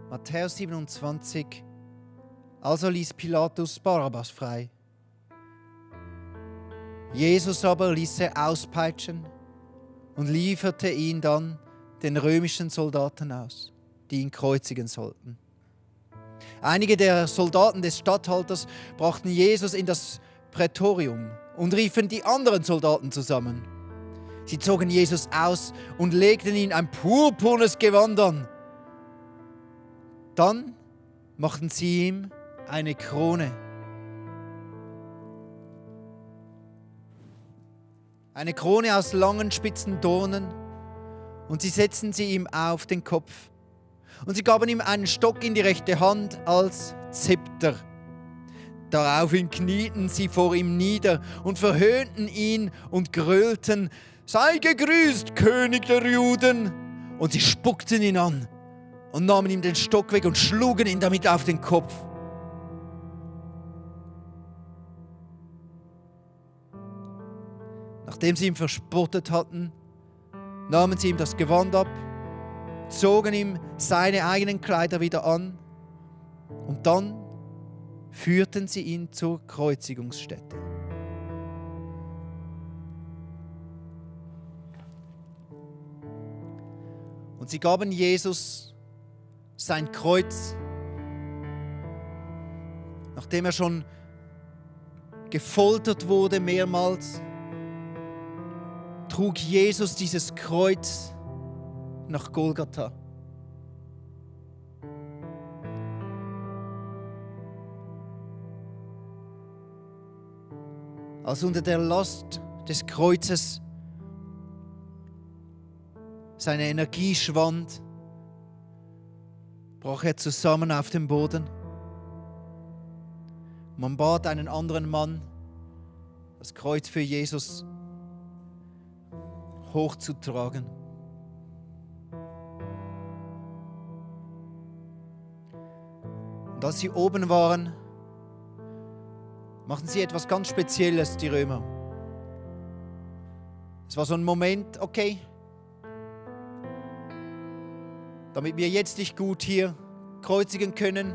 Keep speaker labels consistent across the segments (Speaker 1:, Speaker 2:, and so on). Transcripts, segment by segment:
Speaker 1: Matthäus 27. Also ließ Pilatus Barabbas frei. Jesus aber ließ er auspeitschen und lieferte ihn dann den römischen Soldaten aus, die ihn kreuzigen sollten. Einige der Soldaten des Statthalters brachten Jesus in das Prätorium und riefen die anderen Soldaten zusammen. Sie zogen Jesus aus und legten ihm ein purpurnes Gewand an. Dann machten sie ihm eine Krone. Eine Krone aus langen, spitzen Dornen, und sie setzten sie ihm auf den Kopf. Und sie gaben ihm einen Stock in die rechte Hand als Zepter. Daraufhin knieten sie vor ihm nieder und verhöhnten ihn und grölten: Sei gegrüßt, König der Juden! Und sie spuckten ihn an und nahmen ihm den Stock weg und schlugen ihn damit auf den Kopf. Nachdem sie ihn verspottet hatten, nahmen sie ihm das Gewand ab, zogen ihm seine eigenen Kleider wieder an und dann führten sie ihn zur Kreuzigungsstätte. Und sie gaben Jesus sein Kreuz, nachdem er schon gefoltert wurde mehrmals, trug Jesus dieses Kreuz nach Golgatha. Als unter der Last des Kreuzes seine Energie schwand, brach er zusammen auf dem Boden. Man bat einen anderen Mann, das Kreuz für Jesus hochzutragen. Und als sie oben waren, machten sie etwas ganz Spezielles, die Römer. Es war so ein Moment, okay, damit wir jetzt dich gut hier kreuzigen können,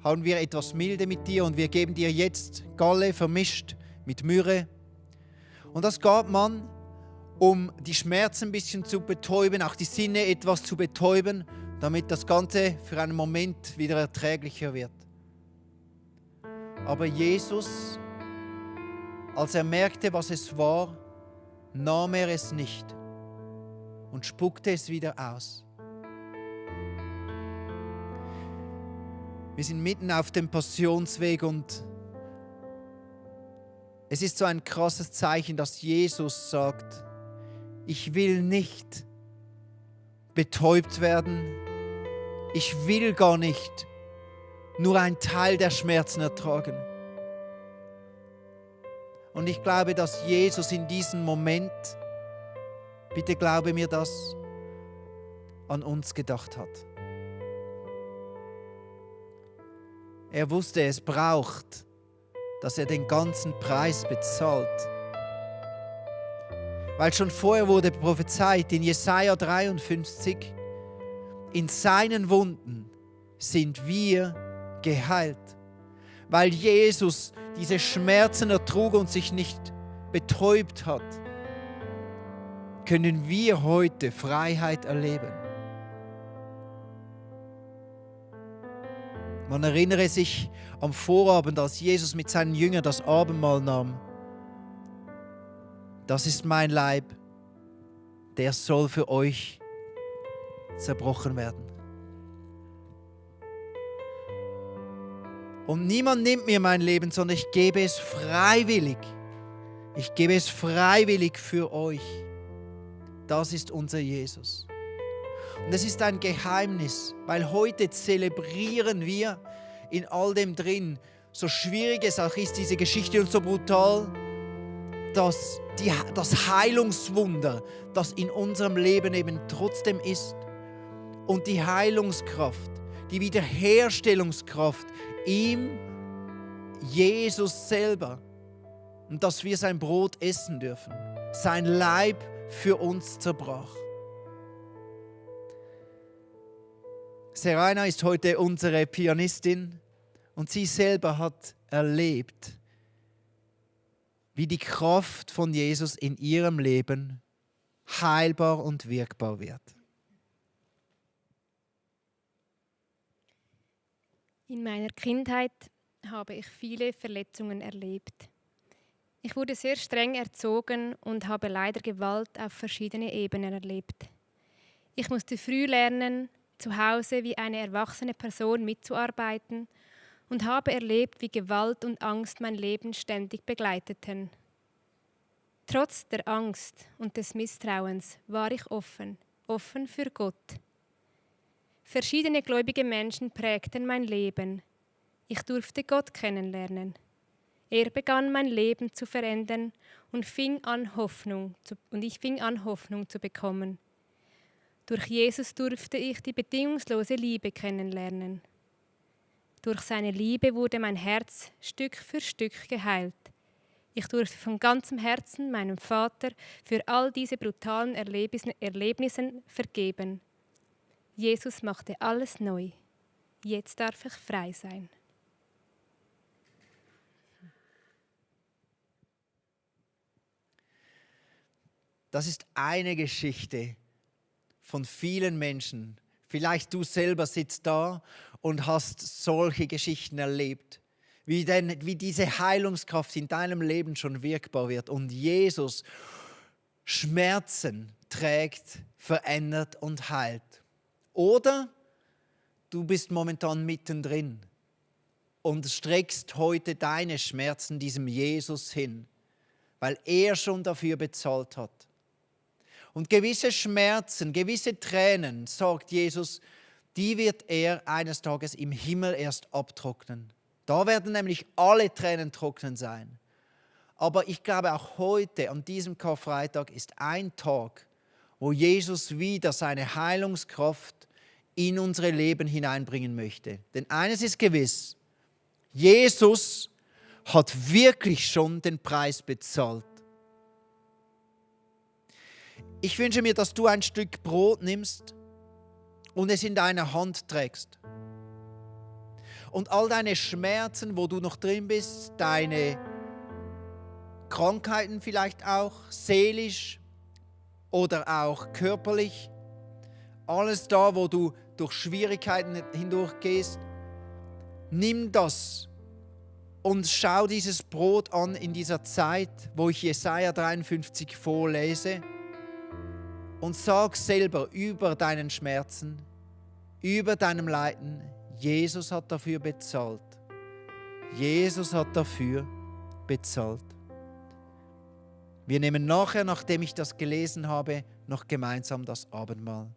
Speaker 1: haben wir etwas Milde mit dir und wir geben dir jetzt Galle vermischt mit Myrrhe. Und das gab man, um die Schmerzen ein bisschen zu betäuben, auch die Sinne etwas zu betäuben, damit das Ganze für einen Moment wieder erträglicher wird. Aber Jesus, als er merkte, was es war, nahm er es nicht und spuckte es wieder aus. Wir sind mitten auf dem Passionsweg und es ist so ein krasses Zeichen, dass Jesus sagt: Ich will nicht betäubt werden. Ich will gar nicht nur einen Teil der Schmerzen ertragen. Und ich glaube, dass Jesus in diesem Moment, bitte glaube mir das, an uns gedacht hat. Er wusste, es braucht, dass er den ganzen Preis bezahlt. Weil schon vorher wurde prophezeit in Jesaja 53, in seinen Wunden sind wir geheilt. Weil Jesus diese Schmerzen ertrug und sich nicht betäubt hat, können wir heute Freiheit erleben. Man erinnere sich am Vorabend, als Jesus mit seinen Jüngern das Abendmahl nahm. Das ist mein Leib, der soll für euch zerbrochen werden. Und niemand nimmt mir mein Leben, sondern ich gebe es freiwillig. Ich gebe es freiwillig für euch. Das ist unser Jesus. Und es ist ein Geheimnis, weil heute zelebrieren wir in all dem drin, so schwierig es auch ist, diese Geschichte und so brutal, dass das Heilungswunder, das in unserem Leben eben trotzdem ist, und die Heilungskraft, die Wiederherstellungskraft ihm, Jesus selber, und dass wir sein Brot essen dürfen, sein Leib für uns zerbrach. Serena ist heute unsere Pianistin und sie selber hat erlebt, wie die Kraft von Jesus in ihrem Leben heilbar und wirkbar wird.
Speaker 2: In meiner Kindheit habe ich viele Verletzungen erlebt. Ich wurde sehr streng erzogen und habe leider Gewalt auf verschiedene Ebenen erlebt. Ich musste früh lernen, zu Hause wie eine erwachsene Person mitzuarbeiten und habe erlebt, wie Gewalt und Angst mein Leben ständig begleiteten. Trotz der Angst und des Misstrauens war ich offen für Gott. Verschiedene gläubige Menschen prägten mein Leben. Ich durfte Gott kennenlernen. Er begann mein Leben zu verändern und ich fing an, Hoffnung zu bekommen. Durch Jesus durfte ich die bedingungslose Liebe kennenlernen. Durch seine Liebe wurde mein Herz Stück für Stück geheilt. Ich durfte von ganzem Herzen meinem Vater für all diese brutalen Erlebnissen vergeben. Jesus machte alles neu. Jetzt darf ich frei sein.
Speaker 1: Das ist eine Geschichte von vielen Menschen. Vielleicht du selber sitzt da und hast solche Geschichten erlebt, wie diese Heilungskraft in deinem Leben schon wirkbar wird und Jesus Schmerzen trägt, verändert und heilt. Oder du bist momentan mittendrin und streckst heute deine Schmerzen diesem Jesus hin, weil er schon dafür bezahlt hat. Und gewisse Schmerzen, gewisse Tränen, sagt Jesus, die wird er eines Tages im Himmel erst abtrocknen. Da werden nämlich alle Tränen trocknen sein. Aber ich glaube, auch heute, an diesem Karfreitag, ist ein Tag, wo Jesus wieder seine Heilungskraft in unsere Leben hineinbringen möchte. Denn eines ist gewiss, Jesus hat wirklich schon den Preis bezahlt. Ich wünsche mir, dass du ein Stück Brot nimmst und es in deiner Hand trägst. Und all deine Schmerzen, wo du noch drin bist, deine Krankheiten vielleicht auch, seelisch oder auch körperlich, alles da, wo du durch Schwierigkeiten hindurchgehst, nimm das und schau dieses Brot an in dieser Zeit, wo ich Jesaja 53 vorlese. Und sag selber über deinen Schmerzen, über deinem Leiden, Jesus hat dafür bezahlt. Jesus hat dafür bezahlt. Wir nehmen nachher, nachdem ich das gelesen habe, noch gemeinsam das Abendmahl.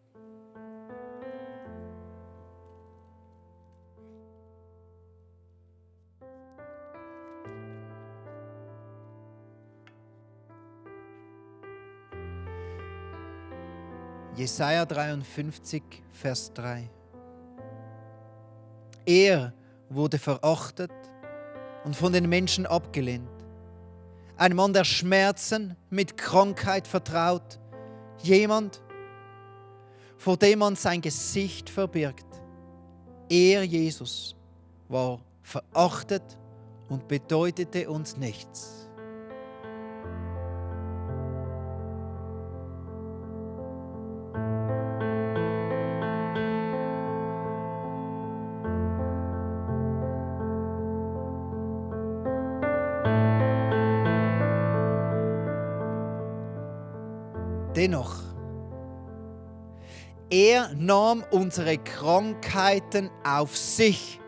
Speaker 1: Jesaja 53, Vers 3. Er wurde verachtet und von den Menschen abgelehnt. Ein Mann der Schmerzen, mit Krankheit vertraut. Jemand, vor dem man sein Gesicht verbirgt. Er, Jesus, war verachtet und bedeutete uns nichts. Dennoch, er nahm unsere Krankheiten auf sich.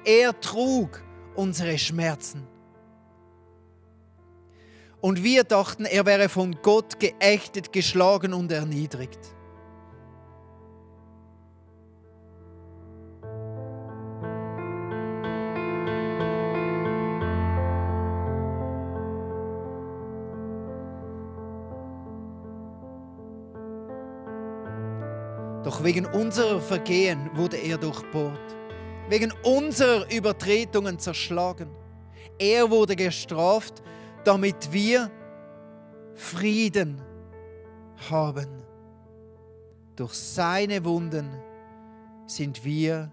Speaker 1: Er trug unsere Schmerzen. Und wir dachten, er wäre von Gott geächtet, geschlagen und erniedrigt. Doch wegen unserer Vergehen wurde er durchbohrt, wegen unserer Übertretungen zerschlagen. Er wurde gestraft, damit wir Frieden haben. Durch seine Wunden sind wir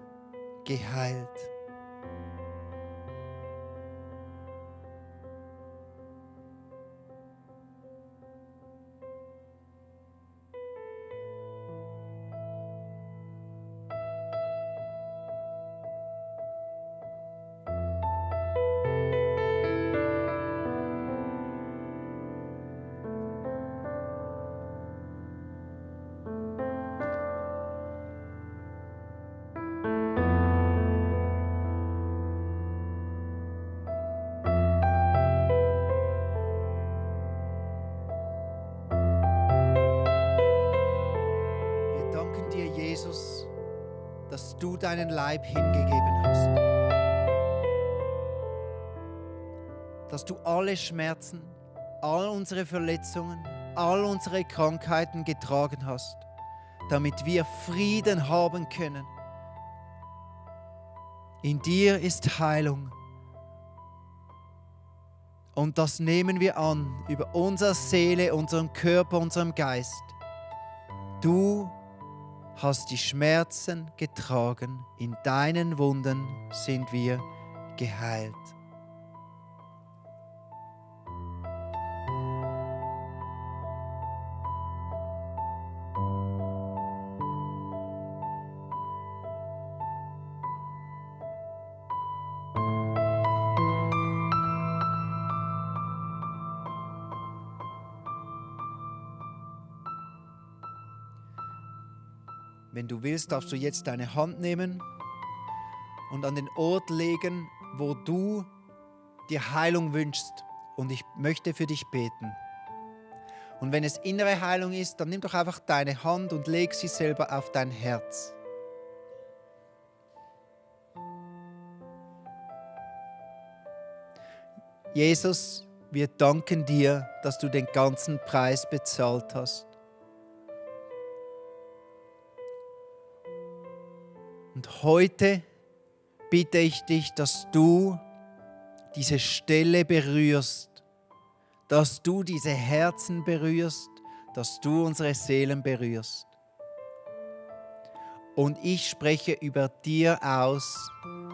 Speaker 1: geheilt. Wir danken dir, Jesus, dass du deinen Leib hingegeben hast. Dass du alle Schmerzen, all unsere Verletzungen, all unsere Krankheiten getragen hast, damit wir Frieden haben können. In dir ist Heilung. Und das nehmen wir an über unsere Seele, unseren Körper, unseren Geist. Du hast die Schmerzen getragen. In deinen Wunden sind wir geheilt. Wenn du willst, darfst du jetzt deine Hand nehmen und an den Ort legen, wo du dir Heilung wünschst. Und ich möchte für dich beten. Und wenn es innere Heilung ist, dann nimm doch einfach deine Hand und leg sie selber auf dein Herz. Jesus, wir danken dir, dass du den ganzen Preis bezahlt hast. Und heute bitte ich dich, dass du diese Stelle berührst, dass du diese Herzen berührst, dass du unsere Seelen berührst. Und ich spreche über dir aus,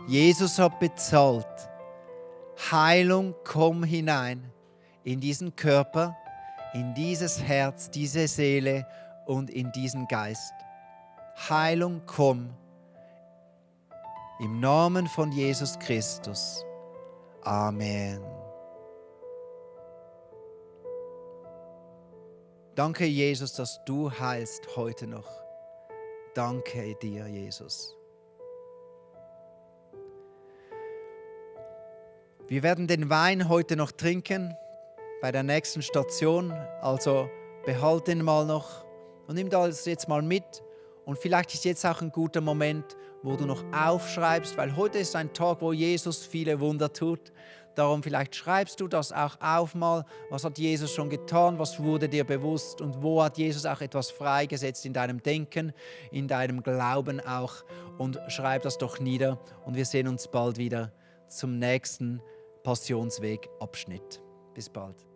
Speaker 1: Jesus hat bezahlt. Heilung, komm hinein in diesen Körper, in dieses Herz, diese Seele und in diesen Geist. Heilung, komm. Im Namen von Jesus Christus. Amen. Danke, Jesus, dass du heilst heute noch. Danke dir, Jesus. Wir werden den Wein heute noch trinken bei der nächsten Station. Also behalt den mal noch und nimm das jetzt mal mit. Und vielleicht ist jetzt auch ein guter Moment, wo du noch aufschreibst, weil heute ist ein Tag, wo Jesus viele Wunder tut. Darum vielleicht schreibst du das auch auf mal. Was hat Jesus schon getan? Was wurde dir bewusst? Und wo hat Jesus auch etwas freigesetzt in deinem Denken, in deinem Glauben auch? Und schreib das doch nieder. Und wir sehen uns bald wieder zum nächsten Passionsweg-Abschnitt. Bis bald.